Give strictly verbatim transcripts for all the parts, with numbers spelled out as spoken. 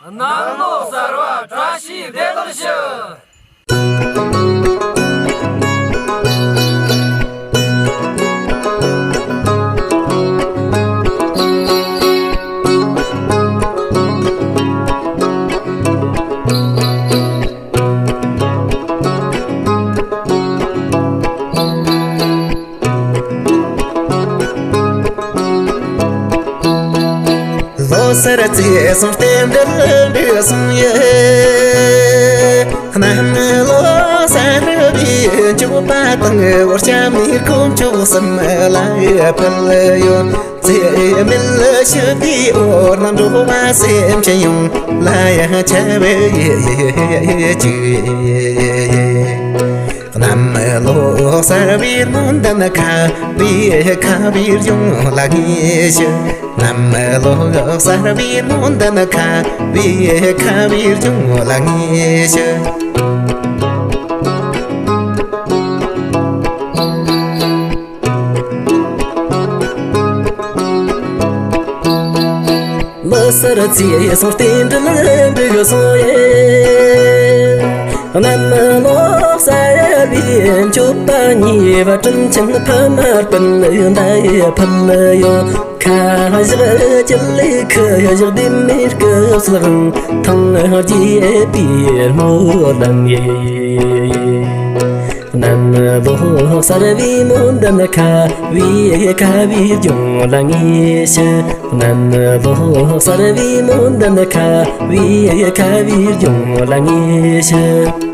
གནམ་ལོ་གསར་བ་བཀྲ་ཤིས་བདེ་ལེགས་ཞུ། ལོ་གསར་བརྩེ་སོང་རྟེན་འབྲེལ་འགྲིག་སོང་ཡེ། གནམ་ལོ་གསར་བའི་མཆོད་པ་དང་འོ་སྐྱ་མེ་འཁོར་མཆོག་གསུམ་ལ་ཕུལ་ཡོད། ཚེ་མེད་ཕྱི་དེའི་འོག་ན་འགྲོ་བ་སེམས་ཅན་ཡོངས་ལ་ཡང་ཆ་བའི་ཡེ་ཡེ་ཡེ་ཡེ་ཅིག་གནམ་ལོ་གསར་བའི་སྨོན་འདུན་ཁ་བའི་ཁ་བའི་ཡོང་ལ་ངེས་ཤིག་གནམ་ལོ་གསར་བའི་སྨོན་འདུན་ཁ་བའི་ཁ་བའི་ཡོང་ལ་ངེས་ཤིག་ལོ་གསར་བརྩེ་སོང་རྟེན་འབྲེལ་འགྲིག་སོང་ཡེ། གནམ་ལོ་གསར་བའི་མཆོད་པ་ཉེ་བར་དྲིན་ཆེན་ཕ་མར་སྤུན་ཟླ་ཡི་ཕུལ་ཡོད། ཁ་བཞག་ཅི་ལས་ཁུ་བཞག་བདེ་མེད་སྐུ་སྲིད་དབང་ཐང་རྒྱས་པའི་སྨོན་ལམ་ཡེ། གནམ་ལོ་གསར་བའི་སྨོན་འདུན་ཁ་བའི་ཁ་བའི་ལྗོངས་ལ་ངེས་ཤིག་གནམ་ལོ་གསར་བའི་སྨོན་འདུན་ཁ་བའི་ཁ་བའི་ལྗོངས་ལ་ངེས་ཤིག་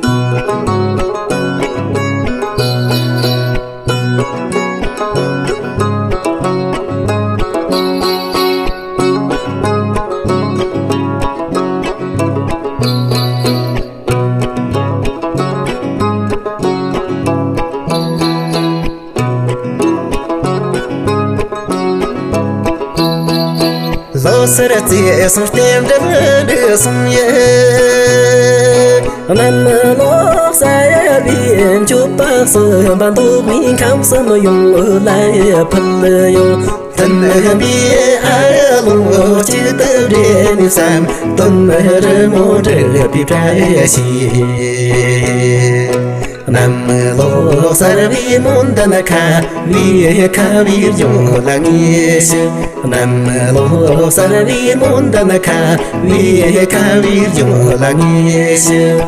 ལོ་གསར་བརྩེ་སོང་རྟེན་འབྲེལ་འགྲིག་སོང་ཡེ། གནམ་ལོ་གསར་བའི་མཆོད་པ་གསུམ་པ་འདོད་པའི་ཁམས་གསུམ་ཡོངས་ལ་ཕུལ་ཡོད། མཐུན་པའི་ཨ་ལོ་གཅིག་ཏུ་འདྲེས་ནས་བསམ་དོན་རི་མོ་འབྲི་བའི་བཀྲ་ཤིས། གནམ་ལོ་གསར་བའི་སྨོན་འདུན་ཁ་བའི་ཁ་བའི་ལྗོངས་ལ་ངེས་ཤིག་གནམ་ལོ་གསར་བའི་སྨོན་འདུན་ཁ་བའི་ཁ་བའི་ལྗོངས་ལ་ངེས་ཤིག